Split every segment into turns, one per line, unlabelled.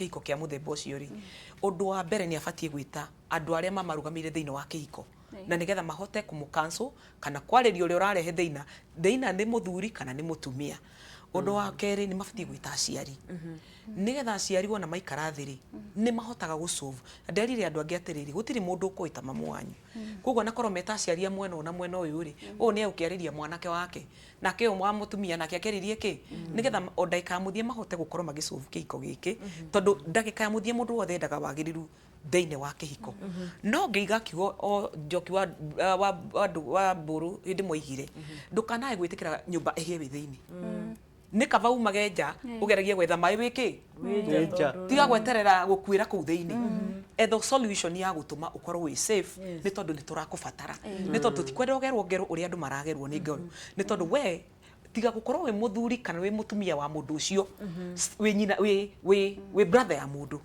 Kĩhiko kĩa mũthemba ũcio rĩ, ũndũ wa mbere nĩ abatiĩ gwĩta andũ arĩa mamarũgamĩrĩire thĩinĩ wa kĩhiko na nĩgetha mahote kũmũ cancel kana kwarĩria ũrĩa ũrarehe thĩna, thĩna nĩ mũthuri kana nĩ mũtumia. Ũndũ wa kerĩ nĩ mabatiĩ gwĩta aciari nĩgetha aciari wona maikara thĩ rĩ, nĩ mahotaga gũ solve. Na nderire andũ angĩ atĩrĩrĩ, gũtirĩ mũndũ ũkũĩ ta mamu wanyu. Koguo ona korwo meta aciari a mwena ũyũ na mwena ũyũ rĩ, ũyũ nĩ egũkĩarĩria mwanake wake nake ũyũ wa mũtumia nake akĩarĩrie kĩ nĩgetha o ndagĩka ya mũthia mahote gũkorwo magĩ solve kĩhiko gĩkĩ, tondũ ndagĩka ya mũthia mũndũ wothe endaga wagĩrĩru thĩinĩ wa kĩhiko. No ngĩiga kiugo o Njoki wa wa wa Mbũrũ hĩndĩ ĩmwe oigire, ndũkanae gwĩtĩkĩra nyũmba ĩhĩe wĩ thĩinĩ. Nĩ kaba umage nja ũgeragie gwetha maĩ wĩ kĩ?
Wĩ nja.
Tiga gweterera gũkuĩra kũu thĩinĩ. Etha solution ya gũtũma ũkorwo wĩ safe nĩ tondũ nĩ tũrakũbatara. Nĩ tondũ tũtikwenda ũgerwo ngero ũrĩa andũ maragerwo nĩ ngero. Nĩ tondũ we tiga gũkorwo wĩ mũthuri kana wĩ mũtumia wa mũndũ ũcio, wĩ nyina, wĩ wĩ wĩ brother ya mũndũ,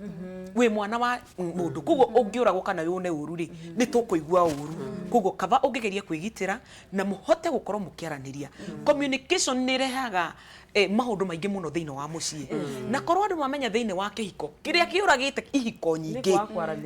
wĩ mwana wa mũndũ. Koguo ũngĩũragwo kana wone ũru rĩ, nĩ tũkũigua ũru. Koguo kaba ũngĩgeria kwĩgitĩra na mũhote gũkorwo mũkĩaranĩria. Communication nĩ ĩrehaga maũndũ maingĩ mũno thĩinĩ wa mũciĩ. Na korwo andũ mamenya thĩinĩ wa kĩhiko, kĩrĩa kĩũragĩte ihiko nyingĩ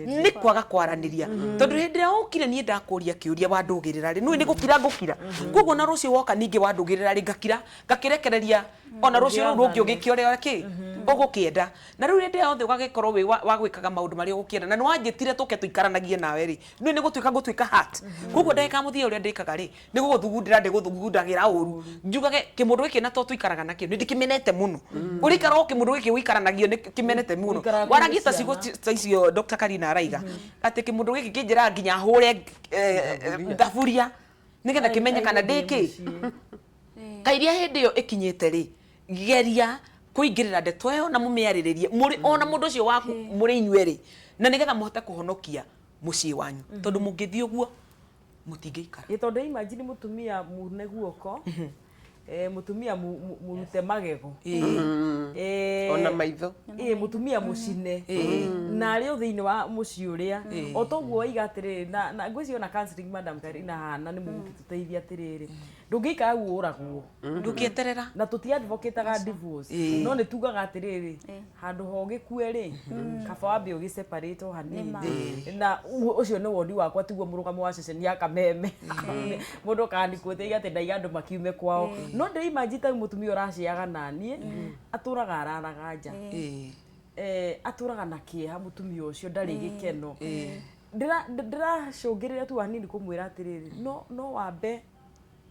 nĩ kwaga kwaranĩria. Tondũ hĩndĩ ĩrĩa ũkire niĩ ndakũria kĩũria wandũgĩrĩra rĩ, nĩũĩ nĩ gũkira ngũkira. Koguo ona rũciũ woka ningĩ wandũgĩrĩra rĩ, ngakira, ngakĩrekereria ona rũciũ rũu rũngĩ ũgĩkĩoria kĩ, ũgũkĩenda. Na rĩu hĩndĩ ĩyo yothe ũgagĩkorwo wĩ wa gwĩkaga maũndũ marĩa ũgũkĩenda na nĩ wanjĩtire tũke tũikaranagie nawe rĩ, nĩũĩ nĩ gũtuĩka ngũtuĩka hurt. Koguo ndagĩka ya mũthia ũrĩa ndĩkaga rĩ, nĩ gũgũthugundĩra ndĩgũthugundagĩra ũru, njugage kĩmũndũ gĩkĩ na to tũikaraga nakĩo nĩ ndĩkĩmenete mũno. Ũrĩikara o kĩmũndũ gĩkĩ ũikaranagio nĩ kĩmenete mũno.
Ũikaraga kũu
Waragie ta
ciana.
ciugo ta icio Dr. Karina araiga, atĩ kĩmũndũ gĩkĩ kĩnjĩraga nginya hũre thaburia nĩgetha kĩmenye kana ndĩ kĩ. Kairia hĩndĩ ĩyo ĩkinyĩte rĩ, geria kũingĩrĩra ndeto ĩyo na mũmĩarĩrĩrie mũrĩ ona mũndũ ũcio waku mũrĩ inyuerĩ, na nĩgetha mũhote kũhonokia mũciĩ wanyu, tondũ mũngĩthiĩ ũguo mũtingĩikara.
Ĩ tondũ imagine mũtumia mune guoko, mũtumia mũrute magego,
Ona maitho.
Ĩ mũtumia mũcine na arĩ o thĩinĩ wa mũciĩ ũrĩa o toguo waiga atĩrĩrĩ, na ngwĩciria ona counseling Madam Karina hana nĩ mũgũgĩtũteithia atĩrĩrĩ, ndũngĩikara ũguo ũragwo.
Ndũngĩeterera.
Na tũti advocate-aga divorce, no nĩ tugaga atĩrĩrĩ, handũ ha ũgĩkue rĩ, kaba wambe ũgĩ separate o hanini. Na ũcio nĩ woni wakwa, tiguo mũrũgamo wa ceceni ya Kameme. Mũndũ akanikũte atĩ ndaiga andũ makiume kwao. No ndĩ imagine ta mũtumia ũraciaga naniĩ, atũraga araraga nja. Atũraga na kĩeha mũtumia ũcio, ndarĩ gĩkeno. Ndĩracũngĩrĩria tu hanini kũmwĩra atĩrĩrĩ, no wambe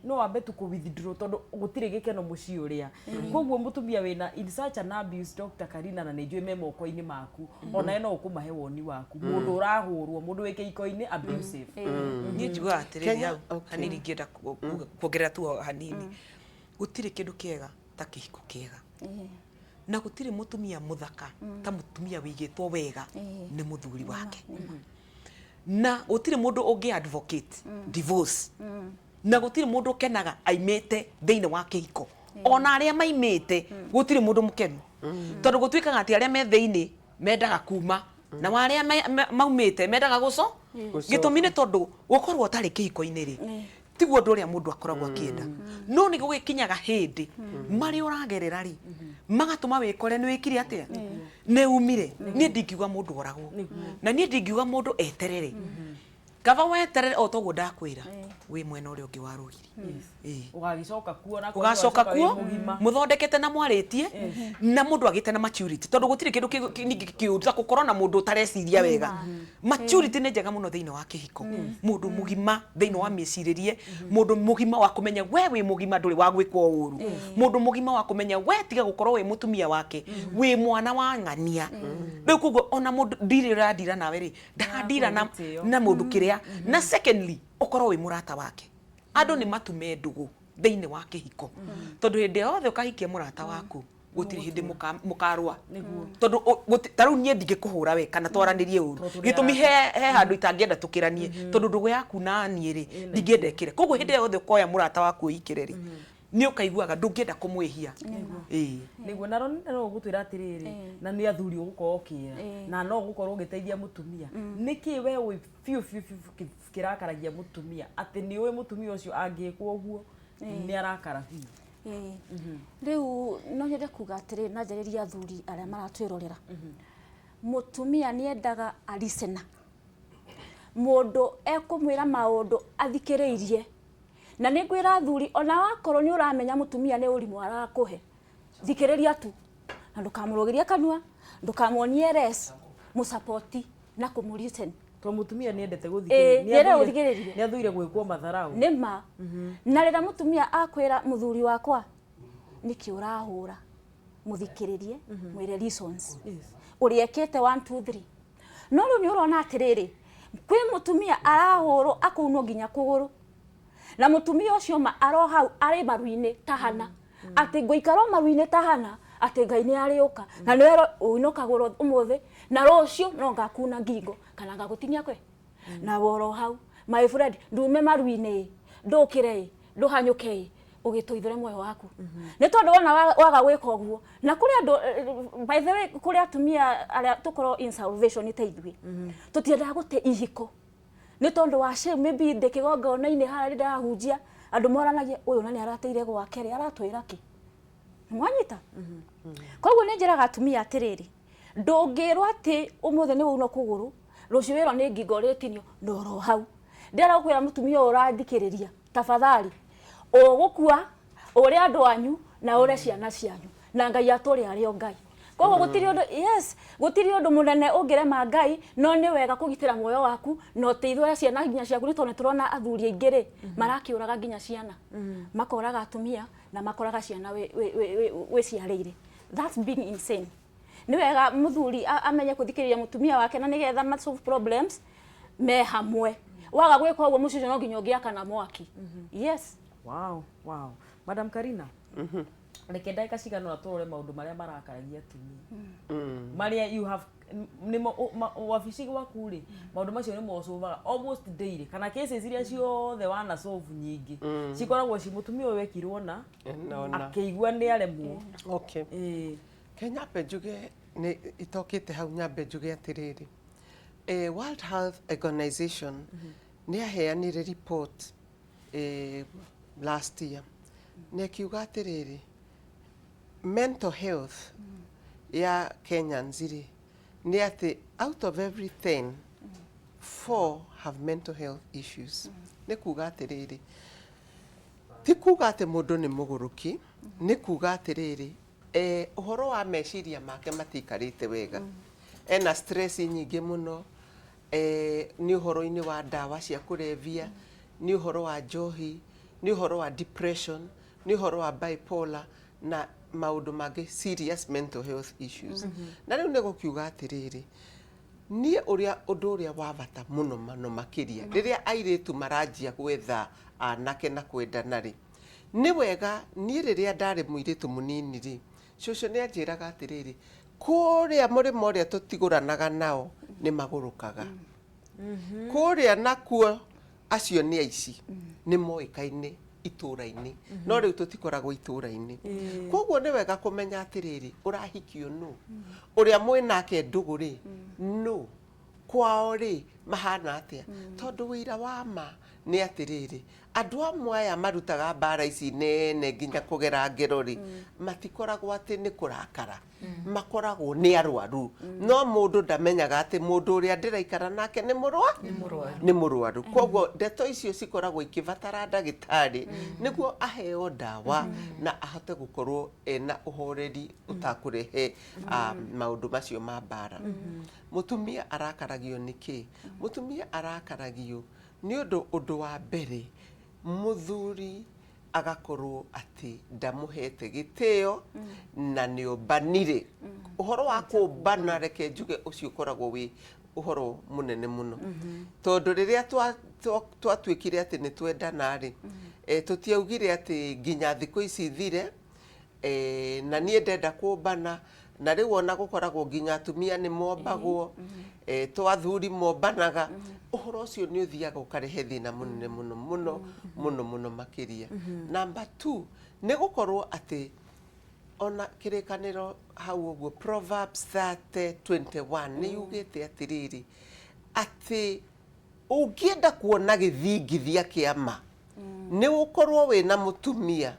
no wambe tu kũ withdraw tondũ gũtirĩ gĩkeno mũciĩ ũrĩa. Koguo mũtumia wĩna in such an abuse, Dr. Karina, na nĩ njũĩ me moko-inĩ maku, onawe no ũkũmahe woni waku, mũndũ ũrahũrwo, mũndũ wĩ kĩhiko-inĩ abusive.
Niĩ njugaga atĩrĩrĩ
Kenya,
hau hanini ingĩenda kuongerera tu o hanini, gũtirĩ kĩndũ kĩega ta kĩhiko kĩega, na gũtirĩ mũtumia mũthaka ta mũtumia wĩigĩtwo wega nĩ mũthuri wake, na gũtirĩ mũndũ ũngĩ advocate divorce, na gũtirĩ mũndũ ũkenaga aimĩte thĩinĩ wa kĩhiko. Ona arĩa maimĩte gũtirĩ mũndũ mũkenu, tondũ gũtuĩkaga atĩ arĩa me thĩinĩ mendaga kuma na arĩa maumĩte mendaga gũco. Gĩtũmi nĩ tondũ gũkorwo ũtarĩ kĩhiko-inĩ rĩ, tiguo ũndũ ũrĩa mũndũ akoragwo akĩenda, no nĩ gũgĩkinyaga hĩndĩ marĩa ũragerera rĩ, magatũma wĩkore nĩ wĩkire atĩa, nĩ umire. Niĩ ndingiuga mũndũ oragwo, na niĩ ndingiuga mũndũ eterere. Kaba weterere o toguo ndakwĩra, wĩ mwena ũrĩa ũngĩ wa rũgiri.
Ũgagĩcoka kuo na
ũgacoka kuo mũthondekete na mwarĩtie na mũndũ agĩte na maturity, tondũ gũtirĩ kĩndũ ningĩ kĩũru ta gũkorwo na mũndũ ũtareciria wega. Maturity nĩ njega mũno thĩinĩ wa kĩhiko, mũndũ mũgima thĩinĩ wa mĩcirĩrie, mũndũ mũgima wa kũmenya we wĩ mũgima, ndũrĩ wa gwĩkwo ũru, mũndũ mũgima wa kũmenya we tiga gũkorwo wĩ mũtumia wake, wĩ mwana wa ng'ania rĩu. Koguo ona mũndũ ndirĩ ũrandira nawe rĩ, ndarandira na
gĩtĩo.
Na mũndũ kĩrĩa na secondly ũkorwo wĩ mũrata wake. Andũ nĩ matume ndũgũ thĩinĩ wa kĩhiko, tondũ hĩndĩ yothe ũkahikia mũrata waku gũtirĩ hĩndĩ mũkarũa, tondũ ta rĩu niĩ ndingĩkũhũra we kana twaranĩrie ũru.
Tondũ tũrĩ
Gĩtũmi he handũ itangĩenda tũkĩranie, tondũ ndũgũ yaku na niĩ rĩ, ndingĩenda ĩkĩre. Koguo hĩndĩ ĩyo yothe ũkoya mũrata waku ũikĩre rĩ, nĩ ũkaiguaga ndũngĩenda kũmwĩhia. Ĩĩ.
Nĩguo na Ronina no ũgũtwĩra atĩrĩrĩ, na nĩ athuri ũgũkorwo ũkĩra, na no ũgũkorwo ũgĩteithia mũtumia, nĩkĩ we ũĩ biũ biũ biũ kĩrakaragia mũtumia, atĩ nĩ ũĩ mũtumia ũcio angĩkwo ũguo nĩ arakara biũ?
Rĩu no nyende kuga atĩrĩ, na njarĩrie athuri arĩa maratwĩrorera. Mũtumia nĩ endaga a listener, mũndũ ekũmwĩra maũndũ athikĩrĩirie. Na nĩ ngwĩra athuri, ona wakorwo nĩ ũramenya mũtumia nĩ ũrimũ arakũhe, thikĩrĩria tu na ndũkamũrũgĩrie kanua, ndũkamuonie less, mũsapoti na kũmũ listen.
To mũtumia nĩ endete
Ĩĩ,
gũthikĩrĩria.
nĩ endete gũthikĩrĩrio.
Nĩ athũire gwĩkwo matharau.
Nĩ ma. Na rĩrĩa mũtumia akwĩra, "Mũthuri wakwa, nĩkĩ ũrahũra?" mũthikĩrĩrie, mwĩre reasons ũrĩa ĩkĩte 1 2 3. No rĩu nĩ ũrona atĩrĩrĩ, kwĩ mũtumia arahũrwo akaunwo nginya kũgũrũ, na mũtumia ũcio ma aro hau arĩ maru-inĩ tahana atĩ ngũikara o maru-inĩ tahana atĩ Ngai nĩ arĩũka na nĩ werwo ũinwo kagũrũ ũmũthĩ na rũciũ no ngakuna ngingo kana ngagũtinia kwe na woro hau. My friend, ndume maru-inĩ, ndũkĩre ĩ, ndũhanyũke ĩ, ũgĩtũithũre muoyo waku, nĩ tondũ wona waga gwĩka ũguo. Na kũrĩ andũ, by the way, kũrĩ atumia arĩa tũkorwo in salvation ta ithuĩ, tũtiendaga gũte ihiko nĩ tondũ wa shame. Maybe ndĩ kĩgongona-inĩ harĩa ndĩrahunjia, andũ moranagia, "Ũyũ na nĩ arateire gwake rĩ, aratwĩra kĩ?" Mwanyita? Koguo nĩ njĩraga atumia atĩrĩrĩ, ndũngĩrwo atĩ ũmũthĩ nĩ waunwo kũgũrũ, rũciũ wĩrwo nĩ ngingo rĩtinio, na oro hau ndĩrenda gũkwĩra, mũtumia ũyũ ũrathikĩrĩria, tafadhali, ũgũkua ũrĩ andũ anyu na ũre ciana cianyu, na Ngai atũrĩ arĩ o Ngai. Koguo gũtirĩ ũndũ, yes, gũtirĩ ũndũ mũnene ũngĩrema Ngai, no nĩ wega kũgitĩra muoyo waku na ũteithũre ciana nginya ciaku, nĩ tondũ nĩ tũrona athuri aingĩ rĩ marakĩũraga nginya ciana, makoraga atumia na makoraga ciana wĩciarĩire. That's being insane. Nĩ wega mũthuri amenye kũthikĩrĩria mũtumia wake na nĩgetha ma solve problems me hamwe. Waga gwĩka ũguo, mũciĩ ũcio no nginya ũngĩakana mwaki, yes.
Wow. Madam Karina, reke ndagĩka cigana ũna tũrore maũndũ marĩa marakaragia atumia, marĩa you have nĩmo wabici gwaku rĩ, maũndũ macio nĩmo ũcũvaga almost daily, kana cases iria ciothe wana solve nyingĩ cikoragwo ci mũtumia ũyũ wekirwo na
Naona.
akĩigua nĩ aremwo.
Okay.
Ĩĩ.
Ke nyambe njuge, nĩ itokĩte hau, nyambe njuge atĩrĩrĩ, World Health Organization nĩ aheanire report last year na ĩkiuga atĩrĩrĩ, mental health ya Kenyans rĩ, nĩ atĩ out of every 10, four have mental health issues. Nĩ kuga atĩrĩrĩ, ti kuga atĩ mũndũ nĩ mũgũrũki, nĩ kuga atĩrĩrĩ, ũhoro wa meciria make matiikarĩte wega, ena stress nyingĩ mũno, nĩ ũhoro-inĩ wa ndawa cia kũrebia, nĩ ũhoro wa njohi, nĩ ũhoro wa depression, nĩ ũhoro wa bipolar na maũndũ mangĩ, serious mental health issues. Na rĩu nĩ gũkiuga atĩrĩrĩ, niĩ ũrĩa ũndũ ũrĩa wa bata mũno mũno makĩria rĩrĩa airĩtu maranjia gwetha anake na kwendana rĩ, nĩ wega, niĩ rĩrĩa ndarĩ mũirĩtu mũnini rĩ, cũcũ nĩ anjĩraga atĩrĩrĩ, kũrĩa mũrĩmo ũrĩa tũtigũranaga nao nĩ magũrũkaga kũrĩa, nakuo acio nĩ aici, nĩ moĩkaine itũũra-inĩ, no rĩu tũtikoragwo itũũra-inĩ. Koguo nĩ wega kũmenya atĩrĩrĩ, ũrahikio nũ, ũrĩa mwĩnake ndũgũ rĩ nũ, kwao rĩ mahana atĩa, tondũ wĩira wa ma nĩ atĩrĩrĩ, andũ amwe aya marutaga mbara ici nene nginya kũgera ngero rĩ, matikoragwo atĩ nĩ kũrakara, makoragwo nĩ arwaru, no mũndũ ndamenyaga atĩ mũndũ ũrĩa ndĩraikara nake nĩ mũrwa nĩ mũrwaru. Koguo ndeto icio cikoragwo ikĩbatara ndagĩtarĩ nĩguo aheo ndawa na ahote gũkorwo ena ũhoreri ũtakũrehe maũndũ macio ma mbara. Mũtumia arakaragio nĩ kĩ? Mũtumia arakaragio nĩ ũndũ wa mbere, mũthuri agakorwo atĩ ndamũhete gĩtĩo na nĩ ombanire. Ũhoro wa kũmbana, reke njuge ũcio ũkoragwo wĩ ũhoro mũnene mũno, tondũ rĩrĩa twatuĩkire atĩ nĩ twendana rĩ, tũtiaugire atĩ nginya thikũ ici thire, na niĩ ndenda kũmbana. Na rĩu ona gũkoragwo nginya atumia nĩ mombagwo, to athuri mombanaga. Ũhoro ũcio nĩ ũthiaga ũkarehe thĩna mũnene mũno mũno mũno mũno makĩria. Number two, nĩ gũkorwo atĩ ona kĩrĩkanĩro hau ũguo Proverbs 30:21 nĩ yugĩte atĩrĩrĩ, atĩ ũngĩenda kuona gĩthingithia kĩa ma, nĩ ũkorwo wĩna mũtumia,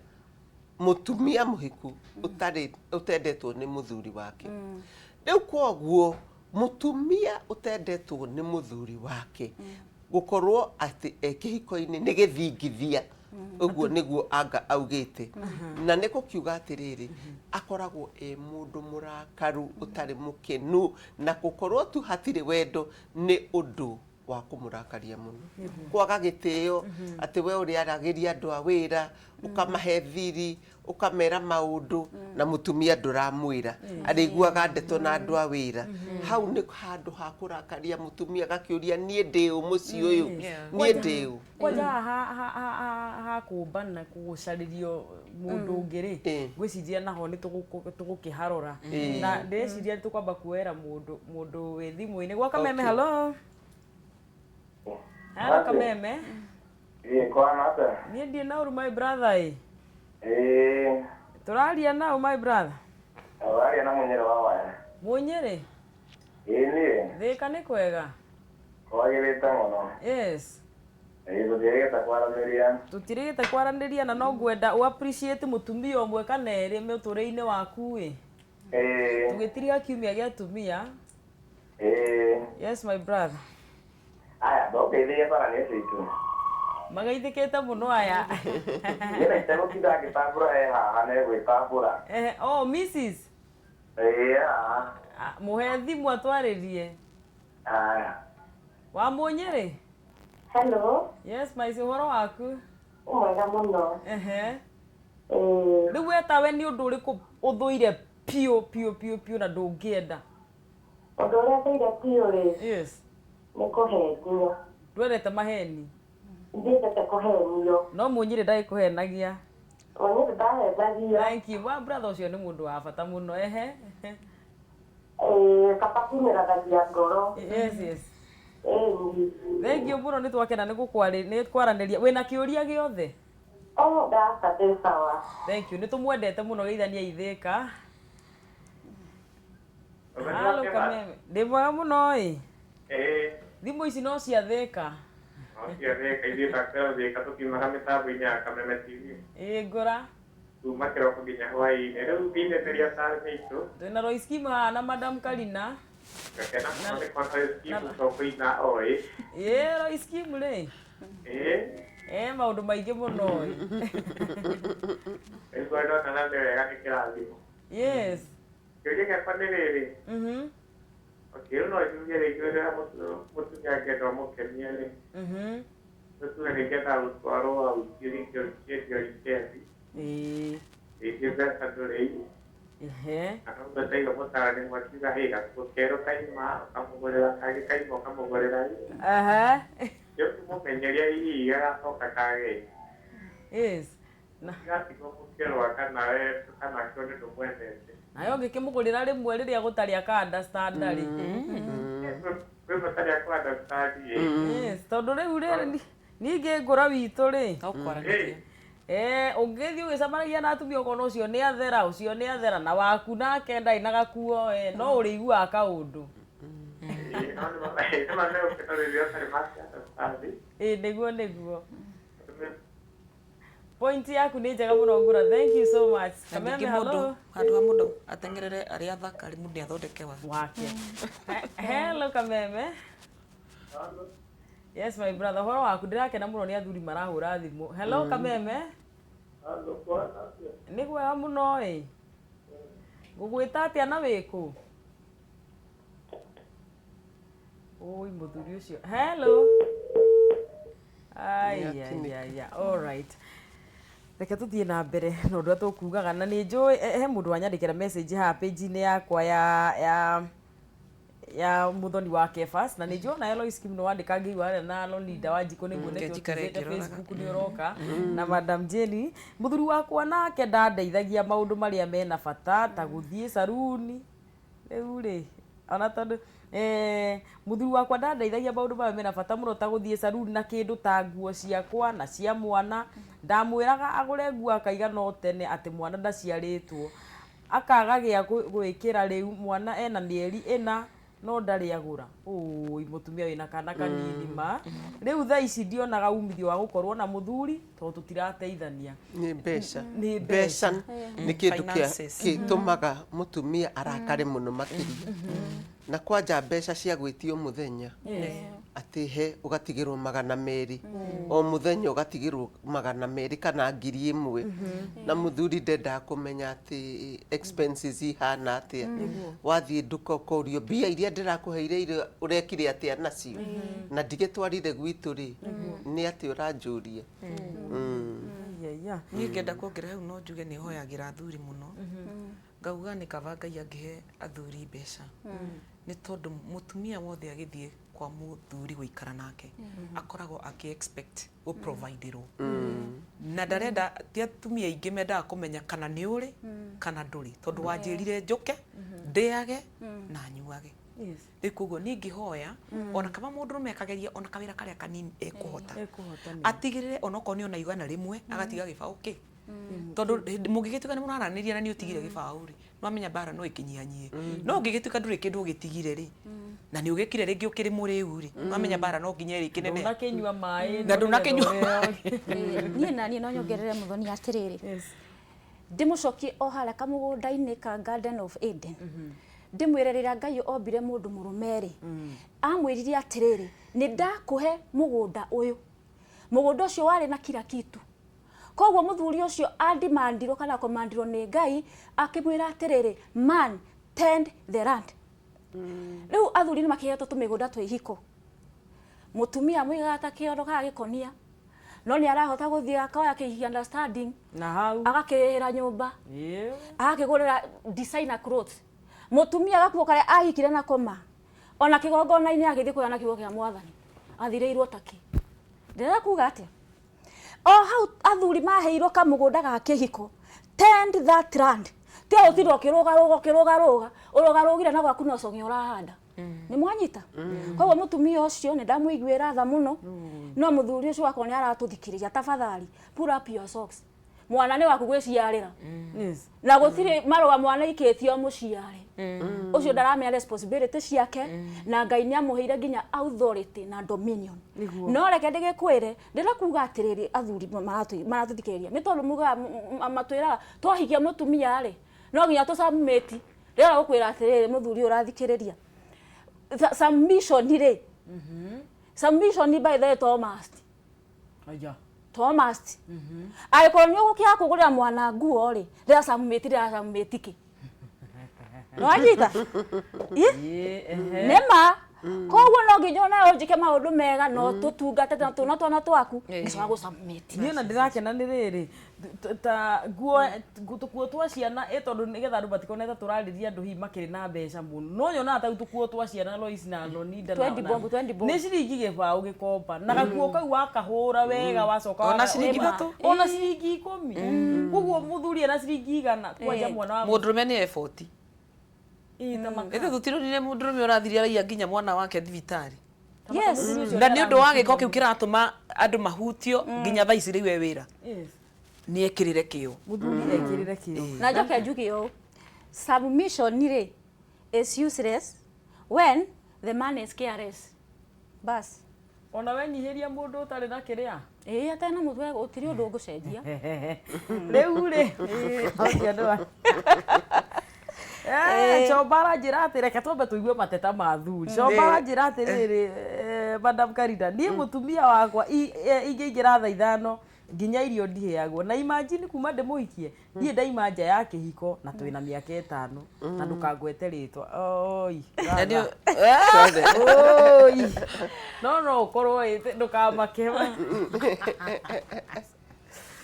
mũtumia mũhiku ũtarĩ ũtendetwo nĩ mũthuri wake. Rĩu koguo Mũtumia ũtendetwo nĩ mũthuri wake gũkorwo atĩ e kĩhiko-inĩ nĩ gĩthingithia, ũguo nĩguo anga augĩte, na nĩ gũkiuga atĩrĩrĩ, akoragwo e mũndũ mũrakaru, ũtarĩ mũkenu, na gũkorwo tu hatirĩ wendo nĩ ũndũ wa kũmũrakaria mũno, kwaga gĩtĩo, atĩ we ũrĩaragĩria andũ a wĩra, ũkamahe thiri, ũkamera maũndũ, na mũtumia ndũramwĩra, arĩiguaga ndeto na andũ a wĩra. Hau nĩ handũ ha kũrakaria mũtumia, agakĩũria, niĩ ndĩ ũ mũciĩ ũyũ? Niĩ ndĩ ũ?
Kwanja haha ha kũmbana gũcarĩrio mũndũ ũngĩ rĩ, ngwĩciria naho nĩ tũgũkĩharora, na ndĩreciria nĩ tũkwamba kuoera mũndũ wĩ thimũ-inĩ gwa Kameme. Hello, hello, Kameme.
Ĩĩ, kwana atĩa?
Niĩ ndirĩ na ũru, my brother ĩ.
Ĩĩ.
Tũraria nau, my brother?
Waria na Mũnyĩrĩ wa Waya.
Mũnyĩrĩ.
Ĩĩ, niĩ.
Thĩka nĩ kwega?
Kwagĩrĩte mũno. Ĩĩ, tũtiĩrĩgĩte kwaranĩria.
Tũtirĩgĩte kwaranĩria, na no ngwenda ũ appreciate mũtumia ũmwe kana erĩ mũtũrĩre-inĩ waku ĩ. Tũgĩtiriga kiumia gĩa atumia. Yes, my brother.
Aya, ndũngeithĩrie bara nĩ ũcio itu.
Mageithĩkĩte mũno aya.
Niĩ na itegũtinda ngĩtambũra, e haha na egwĩtambũra.
Eh, oh, Mrs.
Ĩĩ, haha.
Ah, mũhe thimũ atwarĩrie.
Aya.
Wa Mũnyĩrĩ.
Hello.
Yes, my, ũhoro waku?
Mwega mũno. Ĩĩ.
Rĩu we tawe nĩ ũndũ ũrĩkũ ũthũire piũ piũ piũ piũ na ndũngĩenda?
Ũndũ ũrĩa thũire piũ rĩ, nĩ kũhenio.
Ndwendete maheni?
Ndiendete kũhenio.
No Mũnyĩrĩ ndagĩkũhenagia?
Mũnyĩrĩ ndahenagia.
Thank you. Wa brother ũcio nĩ mũndũ wa bata mũno. Ehe.
Ĩĩ, kaba kumĩrathagia ngoro.
Yes.
Ĩĩ.
Thank you mũno, nĩ twakena nĩ kwaranĩria. Wĩna kĩũria gĩothe?
Oh, ndaca, ndĩ sawa.
Thank you, nĩ tũmwendete mũno. Geithania ithĩka. Halo, Kameme, ndĩ mwega mũno ĩ. Thimũ ici no cia Thĩka.
No cia Thĩka, ithuĩ takwĩra Thĩka tũkiumaga mĩtambo-inĩ ya Kameme TV.
Ĩ, ngũra.
Kuma kĩroko nginya hwaĩ-inĩ. Rĩu ngĩinĩtĩria tarĩ itũ.
Twĩna Royce Kim haha na Madam Karina.
Ngakena mũno nĩ kuona Royce Kim to kũina oĩ.
Ĩ, Royce Kim rĩ, maũndũ maingĩ mũno ĩ.
Rĩu ndona na nĩ wega, nĩ kĩrathimo. Kĩũria gĩakwa nĩ rĩrĩ. Okay, rĩu no njuge rĩngĩ rĩrĩa mũtumia angĩenda ũmũkenie rĩ, mũtumia rĩngĩ endaga gũtwarwo wiki, rĩngĩ wikendi, o wikendi. Rĩngĩ mbeca ndũrĩ. Na no ngwendaire mũtarani mwakiuga hĩ gakuo kerũ kaima ũkamũgũrĩra, kangĩ kaima ũkamũgũrĩra. Rĩu ũkĩmũmenyeria hihi gagacoka kage.
Na
Gatigwo mũkĩrũa kana we kana akĩone ndũmwendete.
Nayo ũngĩkĩmũgũrĩra rĩmwe rĩrĩa gũtarĩ aka understand rĩ.
Kwĩ matarĩ akũ understand ĩ.
Yes, tondũ rĩu rĩrĩ ningĩ ngũra witũ rĩ,
No kwaranĩria.
Ũngĩthiĩ ũgĩcemanagia na atumia ũkona ũcio nĩ athera, ũcio nĩ athera, na waku nake ndarĩ na gakuo, no ũrĩiguaga kaũndũ.
Ĩ, no nĩ ma megũkena rĩrĩa ũtarĩ maki understand.
Ĩ, nĩguo. Point yaku nĩ njega mũno, ngũra, thank you so much.
Na
Kameme,
ningĩ mũndũ
hello.
Handũ ha mũndũ ateng'erere arĩa athaka rĩ, mũndũ nĩ athondeke wake.
Wake. Hello, Kameme. Yes, my brother, ũhoro waku? Ndĩrakena mũno nĩ athuri marahũra thimũ. Hello, Kameme. Nĩ kwega mũno ĩ. Ngũgwĩta atĩa na wĩkũ? Oi, mũthuri ũcio. Hello. Ai, ai, ai, ai. All right. Reke tũthiĩ na mbere na ũndũ ũrĩa tũkugaga, na nĩ njũĩ he mũndũ wanyandĩkĩra message haha page-inĩ yakwa ya Muthoni wa Kefas, na nĩ njũĩ ona Eloise Kim nĩ wandĩka, ngĩigua harĩa na Lolinda Wanjikũ nĩguo
Njikare
nĩtũtithĩte
ngĩroraga.
Facebook nĩ ũroka na Madam Jenny. Mũthuri wakwa nake ndandeithagia maũndũ marĩa mena bata ta gũthiĩ saruni. Rĩu rĩ, ona tondũ mũthuri wakwa ndandeithagia maũndũ marĩa mena bata mũno ta gũthiĩ saruni na kĩndũ ta nguo ciakwa na cia mwana. Ndamwĩraga agũre nguo, akaiga no tene, atĩ mwana ndaciarĩtwo, akaga gĩa gwĩkĩra. Rĩu mwana ena mĩeri 4 no ndarĩ agũra. Ũi, mũtumia wĩna kana kanini ma rĩu thaa ici ndionaga umithio wa gũkorwo na mũthuri tondũ tũtirateithania.
Nĩ mbeca.
Nĩ
mbeca nĩ kĩndũ kĩa
Finances.
gĩtũmaga mũtumia arakare mũno makĩria. Na kwanja mbeca cia gwĩtio mũthenya, atĩ he ũgatigĩrwo 200 o mũthenya, ũgatigĩrwo 200 kana 1000, na mũthuri ndendaga kũmenya atĩ expenses ihana atĩa. Wathiĩ nduka ũkorio, mbia iria ndĩrakũheire iria ũrekire atĩa nacio, na ndigĩtwarire gwitũ rĩ, nĩ atĩ ũranjũria.
Yeah.
Niĩ ngenda kuongerera hau, no njuge nĩ hoyagĩra athuri mũno, ngauga nĩ kaba Ngai angĩhe athuri mbeca, nĩ tondũ mũtumia wothe agĩthiĩ kwa mũthuri gũikara nake akoragwo akĩ expect gũproviderwo, na ndarenda, ti atumia aingĩ mendaga kũmenya kana nĩ ũrĩ kana ndũrĩ, tondũ wanjĩrire njũke ndĩage na nyuage. Rĩu koguo niĩ ngĩhoya ona kaba mũndũrũme akageria ona kawĩra karĩa kanini ekũhota,
Ekũhota nĩ.
Atigĩrĩre onokorwo nĩ ona 100 agatiga gĩbaũ kĩ, tondũ hĩndĩ mũngĩgĩtuĩka nĩ mũraranĩria na nĩ ũtigire gĩbaũ rĩ, nĩwamenya mbara no ĩkĩnyihanyie. No ũngĩgĩtuĩka ndũrĩ kĩndũ ũgĩtigire rĩ, na nĩ ũgĩkire rĩngĩ ũkĩrĩ mũrĩu rĩ, nĩwamenya mbara no nginya ĩrĩkĩneneha.
Ndũnakĩnyua maĩ.
Na ndũnakĩnyua.
Niĩ na niĩ no nyongerere Mũthoni atĩrĩrĩ, ndĩmũcokie o harĩa kamũgũnda-inĩ ka Garden of Eden, ndĩmwĩre rĩrĩa Ngai ombire mũndũ mũrũme rĩ, amwĩrire atĩrĩrĩ, nĩ ndakũhe mũgũnda ũyũ. Mũgũnda ũcio warĩ na kila kitu. Koguo mũthuri ũcio andimandirwo kana komandirwo nĩ Ngai akĩmwĩra atĩrĩrĩ, "Man, tend the land." Rĩu athuri nĩ makĩhetwo tũmĩgũnda twa ihiko, mũtumia amũigaga ta kĩondo kana gĩkonia, no nĩ arahota gũthiĩ akoya kĩhiki understanding,
Na hau.
Agakĩrĩhĩra nyũmba, agakĩgũrĩra designer clothes mũtumia, agakuo karĩa ahikire nako ma ona kĩgongona-inĩ agĩthiĩ kũrĩa na kiugo kĩa Mwathani athirĩirwo takĩ. Ndĩrenda kuga atĩa? O hau athuri maheirwo kamũgũnda ga kĩhiko, tend that land. Tiga gũtinda ũkĩrũgarũga ũkĩrũgarũga, ũrũgarũgire na gwaku no cong'e ũrahanda. Nĩ mwanyita? Koguo mũtumia ũcio nĩ ndamũiguĩra tha mũno, no mũthuri ũcio wakorwo nĩ aratũthikĩrĩria, tafadhali pull up your socks. Mwana nĩ waku gwĩciarĩra, na gũtirĩ marũa mwana aikĩtio mũciare. Ũcio ndaramenya responsibility ciake, na Ngai nĩ amũheire nginya authority na dominion. No reke ndĩgĩkwĩre, ndĩrenda kuga atĩrĩrĩ, athuri maratũthikĩrĩria, nĩ tondũ mugaga matwĩraga twahikia mũtumia rĩ, no nginya tũ submit. Ndĩrenda gũkwĩra atĩrĩrĩ, mũthuri ũyũ ũrathikĩrĩria, submission rĩ, submission by the way to must.
Aya.
To must. Angĩkorwo nĩ ũgũkĩaga kũgũrĩra mwana nguo rĩ, ndĩra submit, ndĩra submit kĩ? Nĩwanyita?
Ĩĩ, ehe.
Nĩma koguo no nginya onawe ũnjĩke maũndũ mega no tũtungate na tũna twana twaku ngĩcoka gũ submit.
Niĩ ona ndĩrakena nĩ rĩrĩ, ta nguo, tũkuo twa ciana ĩ, tondũ nĩgetha andũ matikone ta tũrarĩria andũ hihi makĩrĩ na mbeca mũno, no nyonaga ta rĩu tũkuo twa ciana, Lois na Loninda
20 bob, 20 bob.
Nĩ ciringi 20 gĩkomba, na gakuo kau wakahũra wega wacoka
Ona ciringi 3.
Ona ciringi 10. Koguo mũthuri ena ciringi 100 kwanja mwana wa
Mũndũrũme nĩ effort.
Ĩ, ta maka.
Ĩthĩ tũtironire mũndũrũme ũrathirie araiya nginya mwana wake thibitarĩ.
Yes.
Na nĩ ũndũ wa gĩko kĩu kĩratũma andũ mahutio nginya thaa ici rĩu e wĩra nĩ ekĩrĩre kĩo.
Mũthuri ekĩrĩre kĩo.
Na njoke njuge ũũ, submission rĩ is useless when the man is careless, bas.
Ona wenyihĩria mũndũ ũtarĩ na kĩrĩa.
Ĩĩ, atarĩ na mũtwe gũtirĩ ũndũ ũgũcenjia.
Rĩu rĩ, acio andũ Comba aranjĩra atĩ reke twambe tũigue mateta ma athuri. Comba aranjĩra atĩrĩrĩ, Madam Karina, niĩ mũtumia wakwa ingĩingĩra thaa 5 nginya irio ndiheagwo, na imagine kuma ndĩmũhikie niĩ ndaima nja ya kĩhiko na twĩna mĩaka 5, na ndũkangwete rĩtwa oi.
Na nĩ
Oi, no ũkorwo ndũkamake.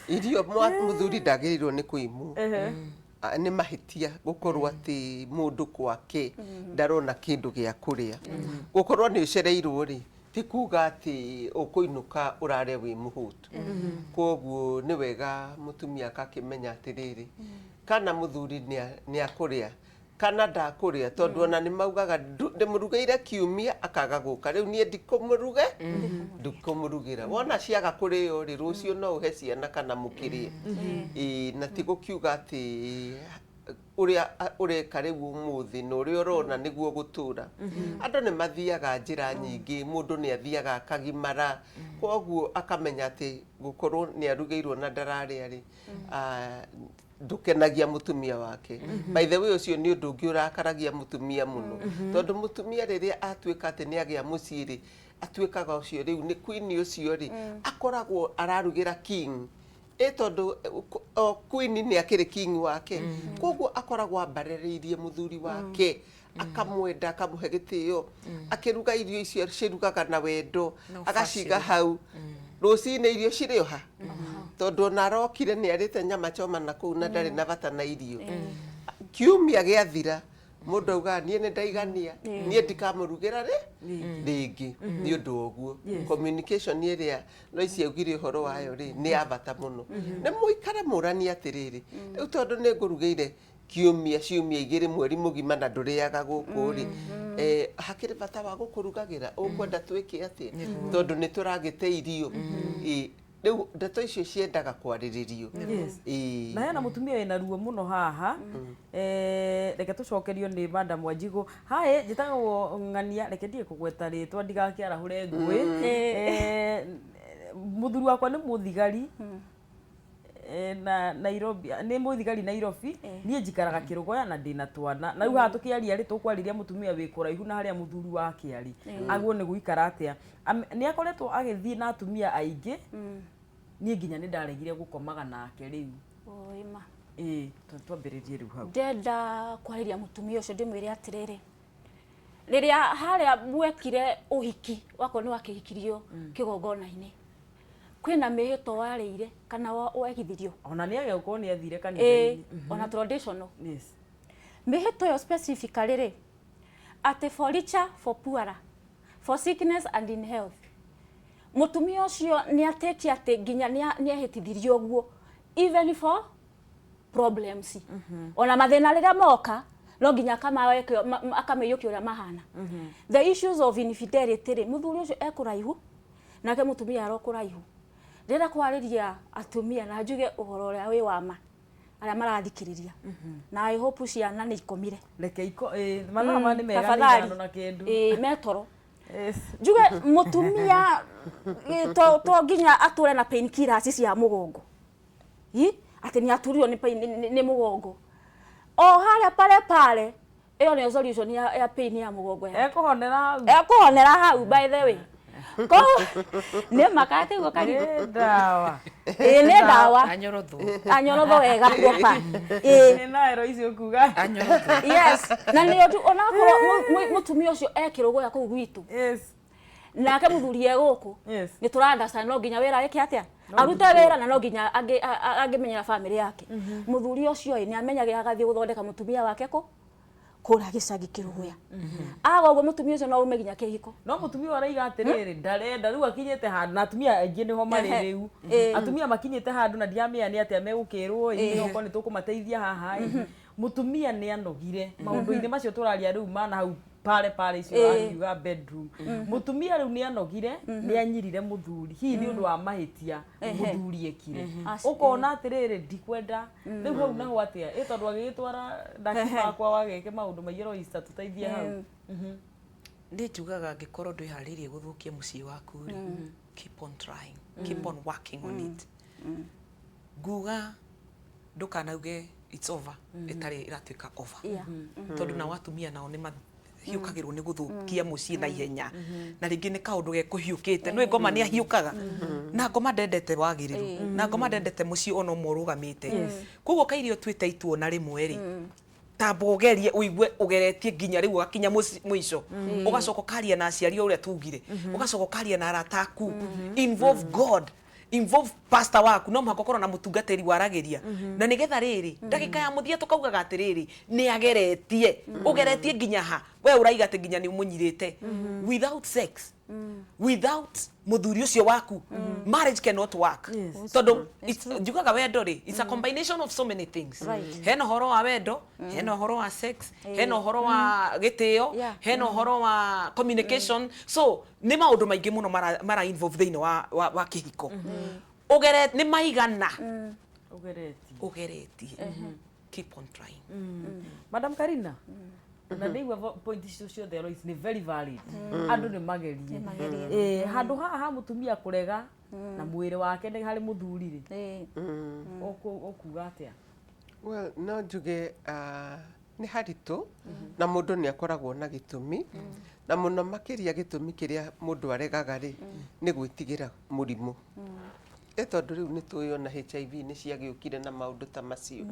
Irio mũthuri ndagĩrĩirwo nĩ kũimwo. Ah, nĩ mahĩtia gũkorwo atĩ mũndũ gwake ndarona kĩndũ gĩa kũrĩa. Gũkorwo nĩ ũcereirwo rĩ, ti kuga atĩ ũkũinũka ũrare wĩ mũhũtu. Koguo nĩ wega mũtumia akakĩmenya atĩrĩrĩ, kana mũthuri nĩ akũrĩa kana ndakũrĩa, tondũ ona nĩ maugaga, "Ndĩmũrugĩire kiumia akaga gũka, rĩu niĩ ndikũmũruge, ndikũmũrugĩra." Wona ciaga kũrĩo rĩ, rũciũ no ũhe ciana kana mũkĩrĩe. Ĩĩ, na ti gũkiuga atĩ ũrĩa ũreka rĩu ũmũthĩ na ũrĩa ũrona nĩguo gũtũra. Andũ nĩ mathiaga njĩra nyingĩ, mũndũ nĩ athiaga akagimara, koguo akamenya atĩ gũkorwo nĩ arugĩirwo na ndararĩa rĩ, ah, Ndũkenagia mũtumia wake. By the way, ũcio nĩ ũndũ ũngĩ ũrakaragia mũtumia mũno, tondũ mũtumia rĩrĩa atuĩka atĩ nĩ agĩa mũciĩ rĩ, atuĩkaga ũcio rĩu nĩ queen. Ũcio rĩ, akoragwo ararugĩra king, ĩ tondũ o queen nĩ akĩrĩ king wake, koguo akoragwo ambarĩrĩirie mũthuri wake, akamwenda, akamũhe gĩtĩo, akĩruga irio icio cirugaga na wendo.
Na
agaciga
ũbacĩrĩru.
Hau rũcinĩ irio cirĩ o ha, tondũ ona arokire nĩ arĩte nyama choma na kũu na ndarĩ na bata na irio. Kiumia gĩathira, mũndũ augaga, "Niĩ nĩ ndaigania, niĩ ndikamũrugĩra rĩ rĩngĩ." Nĩ ũndũ wa ũguo, communication ĩrĩa Lois augire ũhoro wayo rĩ, nĩ ya bata mũno. Nĩ mũikare mũranie atĩrĩrĩ, rĩu tondũ nĩ ngũrugĩire kiumia, ciumia 2, mweri mũgima, na ndũrĩaga gũkũ rĩ, hakĩrĩ bata wa gũkũrugagĩra? Ũkwenda twĩke atĩa, tondũ nĩ tũragĩte irio? Ĩ, rĩu ndeto icio ciendaga kwarĩrĩrio.
Na hena mũtumia wĩna ruo mũno haha. Reke tũcokerio nĩ Madam Wanjigũ. Haĩ, njĩtagwo Ng'ania, reke ndige kũgweta rĩtwa ndigakĩarahũre ngũĩ. Mũthuri wakwa nĩ mũthigari na Nairobi, nĩ mũthigari Nairobi. Niĩ njikaraga Kĩrũgoya na ndĩna twana. Na rĩu haha tũkĩaria rĩ, tũkwarĩria mũtumia wĩ kũraihu na harĩa mũthuri wake arĩ, agwo nĩ gũikara atĩa. Nĩ akoretwo agĩthiĩ na atumia aingĩ. Niĩ nginya nĩ ndaregire gũkomaga nake rĩu.
Oi ma.
Ĩĩ, twambĩrĩrie rĩu hau.
Ndenda kwarĩria mũtumia ũcio, ndĩmwĩre atĩrĩrĩ, rĩrĩa harĩa mwekire ũhiki wakorwo nĩ wakĩhikirio kĩgongona-inĩ, kwĩna mĩhĩtwa warĩire kana wegithirio.
Ona nĩ age gũkorwo nĩ athire kanitha-inĩ.
Ona traditional mĩhĩtwa ĩyo specifically rĩ, atĩ for richer, for poorer, for sickness and in health. Mũtumia ũcio nĩ atĩtie atĩ nginya nĩ ehĩtithirio ũguo, even for problems, ona mathĩna rĩrĩa moka, no nginya akamĩiyũkia ũrĩa mahana. The issues of infidelity rĩ, mũthuri ũcio ekũraihu nake mũtumia aro kũraihu. Ndĩrenda kwarĩria atumia na njuge ũhoro ũrĩa wĩ wa ma arĩa marathikĩrĩria, na I hope ciana nĩ ikomire.
Reke iko mathaa ma nĩ mega, nĩ
Tafadhali.
5 na kĩndũ.
Ĩĩ, metoro. Njuge mũtumia to nginya atũre na painkillers cia mũgongo. Hi atĩ nĩ aturirwo nĩ pain nĩ mũgongo o harĩa pale pale, ĩyo nĩyo solution ya pain ya mũgongo ya
Ekũhonera hau.
Ekũhonera hau. By the way, ko nĩ makatiguo kari.
Nĩ ndawa.
Ĩĩ, nĩ ndawa.
Anyorothwo.
Anyorotho wega kuopa, ĩĩ.
Nĩ naero icio kuga.
Anyorothwo.
Yes, na nĩyo tu onakorwo mũtumia ũcio ekĩrũgũya kũu gwitũ, nake mũthuri e gũkũ, nĩ tũrandacana, no nginya wĩra ĩke atĩa, arute wĩra, na no nginya angĩmenyera bamĩrĩ yake. Mũthuri ũcio ĩ nĩ amenyagĩra agathiĩ gũthondeka mũtumia wake kũ kũrĩa gĩcagi kĩrũgũya. Aga ũguo, mũtumia ũcio no ume nginya kĩhiko.
No mũtumia ũyũ araiga atĩrĩrĩ, ndarenda rĩu, akinyĩte handũ, na atumia aingĩ nĩho marĩ. Rĩu atumia makinyĩte handũ na ndiramenya nĩ atĩa megũkĩrwo ĩ, no korwo nĩ tũkũmateithia haha ĩ. Mũtumia nĩ anogire maũndũ-inĩ macio tũraria rĩu mana hau pale pale icio akiuga bedroom. Mũtumia rĩu nĩ anogire, nĩ anyirire mũthuri, hihi nĩ ũndũ wa mahĩtia mũthuri ekire. Ũkona atĩrĩrĩ, ndikwenda rĩu hau naho atĩa ĩ, tondũ agĩgĩtwara ndakibakwa wageke maũndũ maingĩ. Roista, tũteithie hau.
Nĩ njugaga angĩkorwo ndwĩharĩirie gũthũkia mũciĩ waku rĩ, keep on trying, keep on working on it. Nguga ndũkanauge it's over ĩtarĩ ĩratuĩka over, tondũ nao atumia nao nĩ mahiũkagĩrwo nĩ gũthũkia mũciĩ na ihenya, na rĩngĩ nĩ kaũndũ gekũhiũkĩte. Nĩ ngoma nĩ ahiũkaga, na ngoma ndendete wagĩrĩru, na ngoma ndendete mũciĩ ona ũmwe ũrũgamĩte. Koguo kairio ũtuĩte itua na rĩmwe rĩ, tamba ũgerie, ũigue ũgeretie nginya rĩu ũgakinya mũico, ũgacoka ũkaria na aciari o ũrĩa tugire, ũgacoka ũkaria na arata aku. Involve God, involve pastor waku. No mũhaka ũkorwo na mũtungatĩri waragĩria, na nĩgetha rĩrĩ ndagĩka ya mũthia tũkaugaga atĩrĩrĩ, nĩ ageretie. Ũgeretie nginya ha? We ũraiga atĩ nginya nĩ ũmũnyirĩte. Without sex, without mũthuri ũcio waku, marriage cannot work. Tondũ njugaga wendo rĩ, it's a combination of so many things. Hena ũhoro wa wendo, hena ũhoro wa sex, hena ũhoro wa gĩtĩo, hena ũhoro wa communication. So nĩ maũndũ maingĩ mũno mara involve thĩinĩ wa kĩhiko. Ũgere nĩ maigana
ũgeretie.
Ũgeretie, keep on trying.
Madam Karina, na ndĩigua point icio ciothe Lois nĩ very valid. Andũ nĩ magerie.
Magerie.
Handũ haha ha mũtumia kũrega na mwĩrĩ wake nĩ harĩ mũthuri rĩ, ũkuga atĩa?
Well, no njuge nĩ haritũ na mũndũ nĩ akoragwo na gĩtũmi na mũno makĩria gĩtũmi kĩrĩa mũndũ aregaga rĩ nĩ gwĩtigĩra mũrimũ. Ĩ tondũ rĩu nĩ tũĩ ona HIV nĩ ciagĩũkire na maũndũ ta macio.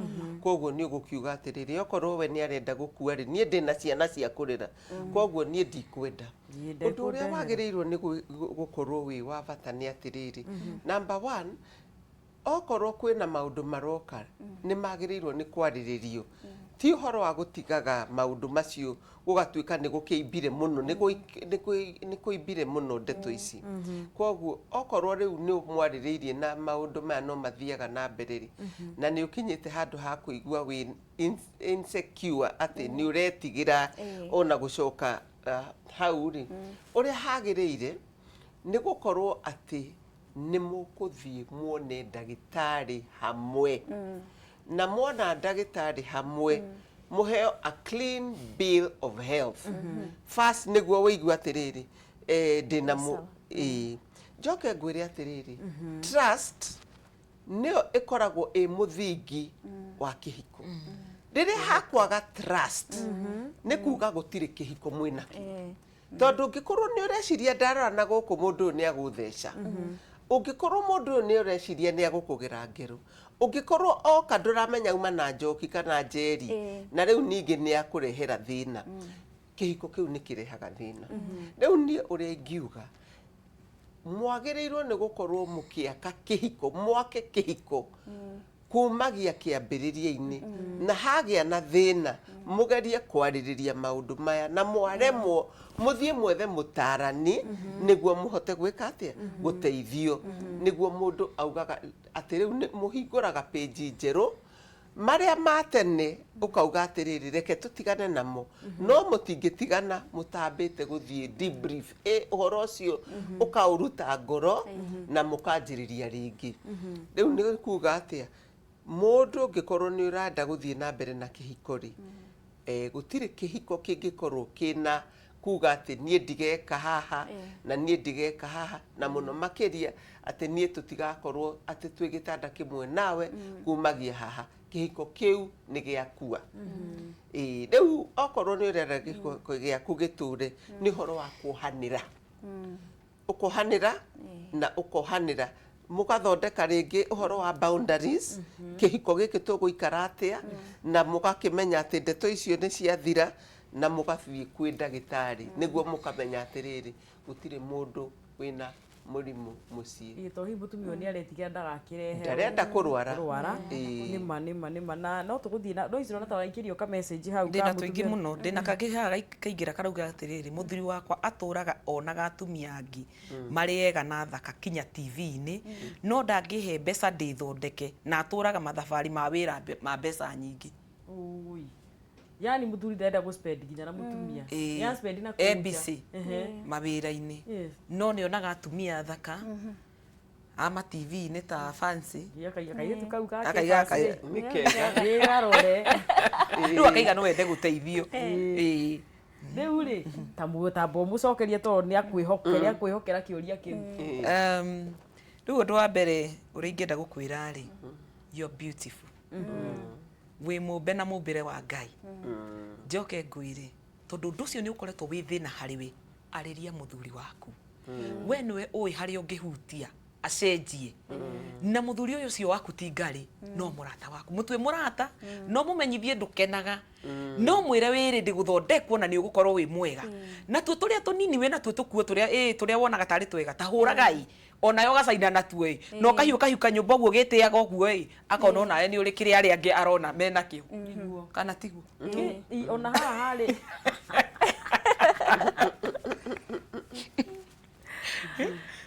Koguo nĩ ũgũkiuga atĩrĩrĩ, okorwo we nĩ arenda gũkua rĩ, niĩ ndĩna ciana cia kũrera, koguo niĩ ndikwenda. Ũndũ ũrĩa wagĩrĩirwo nĩ gũkorwo wĩ wa bata nĩ atĩrĩrĩ, number one, okorwo kwĩna maũndũ maroka nĩ magĩrĩirwo nĩ kwarĩrĩrio. Ti ũhoro wa gũtigaga maũndũ macio gũgatuĩka nĩ gũkĩimbire mũno, nĩ kũimbire mũno ndeto ici. Koguo okorwo rĩu nĩ mwarĩrĩirie na maũndũ maya no mathiaga na mbere rĩ, na nĩ ũkinyĩte handũ ha kũigua wĩ insecure atĩ nĩ ũretigĩra ona gũcoka hau rĩ, ũrĩa hagĩrĩire nĩ gũkorwo atĩ nĩ mũkũthiĩ muone ndagĩtarĩ hamwe. Na mwona ndagĩtarĩ hamwe, mũheo a clean bill of health. First nĩguo wĩigue atĩrĩrĩ, ndĩna mũ ĩĩ. Njoke ngwĩre atĩrĩrĩ, trust nĩyo ĩkoragwo ĩ mũthingi wa kĩhiko. Rĩrĩa hakwaga trust, nĩ kuga gũtirĩ kĩhiko mwĩnakĩo. Tondũ ũngĩkorwo nĩ ũreciria ndarora na gũkũ mũndũ ũyũ nĩ agũtheca, ũngĩkorwo mũndũ ũyũ nĩ ũreciria nĩ agũkũgera ngero, ũngĩkorwo oka ndũramenya uma na njoki kana njeri, na rĩu ningĩ nĩ akũrehera thĩna, kĩhiko kĩu nĩ kĩrehaga thĩna. Rĩu niĩ ũrĩa ingiuga, mwagĩrĩirwo nĩ gũkorwo mũkĩaka kĩhiko, mwake kĩhiko kumagia kĩambĩrĩria-inĩ, na hagĩa na thĩna mũgerie kwarĩrĩria maũndũ maya, na mwaremwo mũthiĩ mwethe mũtarani nĩguo mũhote gwĩka atĩa, gũteithio, nĩguo mũndũ augaga atĩ rĩu nĩ mũhingũraga page njerũ, marĩa ma tene ũkauga atĩrĩrĩ, reke tũtigane namo, no mũtingĩtigana mũtambĩte gũthiĩ debrief ĩ ũhoro ũcio, ũkaũruta ngoro na mũkanjĩrĩria rĩngĩ. Rĩu nĩ kuga atĩa, mũndũ ũngĩkorwo nĩ ũrenda gũthiĩ na mbere na kĩhiko rĩ, gũtirĩ kĩhiko kĩngĩkorwo kĩna kuga atĩ niĩ ndigeka haha na niĩ ndigeka haha, na mũno makĩria atĩ niĩ tũtigakorwo atĩ twĩ gĩtanda kĩmwe nawe kumagia haha, kĩhiko kĩu nĩ gĩakua. Ĩĩ, rĩu okorwo nĩ ũrenda kĩhiko gĩaku gĩtũre, nĩ ũhoro wa kuohanĩra, ũkohanĩra na ũkohanĩra, mũgathondeka rĩngĩ ũhoro wa boundaries, kĩhiko gĩkĩ tũgũikara atĩa, na mũgakĩmenya atĩ ndeto icio nĩ ciathira, na mũgathiĩ kwĩ ndagĩtarĩ nĩguo mũkamenya atĩrĩrĩ, gũtirĩ mũndũ wĩna mũrimũ mũciĩ.
Ĩĩ, to hihi mũtumia ũyũ nĩ aretigĩra ndagakĩrehe
ndarenda kũrwara.
Kũrwara. Nĩma nĩma nĩma, na no tũgũthiĩ na no ici ũrona ta waikĩrio ka message hau
ka ndĩna tũingĩ mũtumia. Mũno ndĩna kangĩ haha kaingĩra karauga atĩrĩrĩ, mũthuri wakwa atũraga onaga atumia angĩ marĩ ega na thaka kinya TV-inĩ, no ndangĩhe mbeca ndĩthondeke, na atũraga mathabarĩ ma wĩra ma mbeca nyingĩ.
Ui. Yani mũthuri ndarenda gũ spend nginya na mũtumia.
Nĩ a
spend na kũu nja.
ABC mawĩra-inĩ, no nĩ onaga atumia thaka ama TV-inĩ ta fancy.
Akaiga kairĩtu kau gake
Akaiga
fancy.
Nĩ kega.
Ĩ garore.
Rĩu akaiga no wende gũteithio. Ĩĩ.
Rĩu rĩ, ta tamba ũmũcokerie tondũ nĩ akwĩhokera akwĩhokera kĩũria kĩu.
Rĩu ũndũ wa mbere ũrĩa ingĩenda gũkwĩra rĩ, you're beautiful, wĩ mũmbe na mũmbĩre wa Ngai. Njoke ngwĩre, tondũ ũndũ ũcio nĩ ũkoretwo wĩ thĩna harĩ we, arĩria mũthuri waku. We nĩwe ũĩ harĩa ũngĩhutia acenjie, na mũthuri ũyũ ũcio waku ti ngarĩ, no mũrata waku, mũtue mũrata, no mũmenyithie ndũkenaga, no mwĩre wĩrĩ ndĩgũthondekwo na nĩ ũgũkorwo wĩ mwega, na tuo tũrĩa tũnini wĩ natuo tũkuo tũrĩa ĩ tũrĩa wonaga tarĩ twega, ta hũragai onayo ũgacaina natuo ĩ, na ũkahiũkahiũka nyũmba ũguo gĩtĩaga ũguo ĩ, akona onawe nĩ ũrĩ kĩrĩa arĩa angĩ arona menakĩo.
Nĩguo.
Kana tiguo?
Ona haha harĩ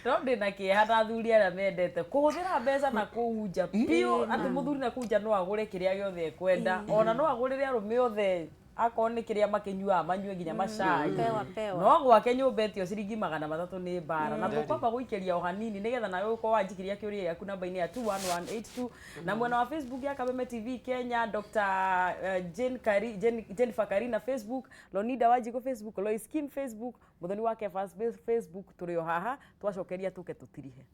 no ndĩna kĩeha na athuri arĩa mendete kũhũthĩra mbeca na kũu nja biũ, atĩ mũthuri na kũu nja no agũre kĩrĩa gĩothe ekwenda, ona no agũrĩre arũme othe, akorwo nĩ kĩrĩa makĩnyuaga manyue nginya macai.
Pewa pewa.
No gwake nyũmba ĩtio ciringi 300 nĩ mbara, na tũkwamba gũikĩria o hanini nĩgetha nawe ũkorwo wanjikĩria kĩũria gĩaku namba-inĩ ya 21182 na mwena wa Facebook ya Kameme TV Kenya, Dr. Jane Kari, Jane, Jennifer Karina Facebook, Lonida Wanjikũ Facebook, Lois Kim Facebook, Muthoni wa Kefas Facebook, tũrĩ o haha twacokeria tũke tũtirihe.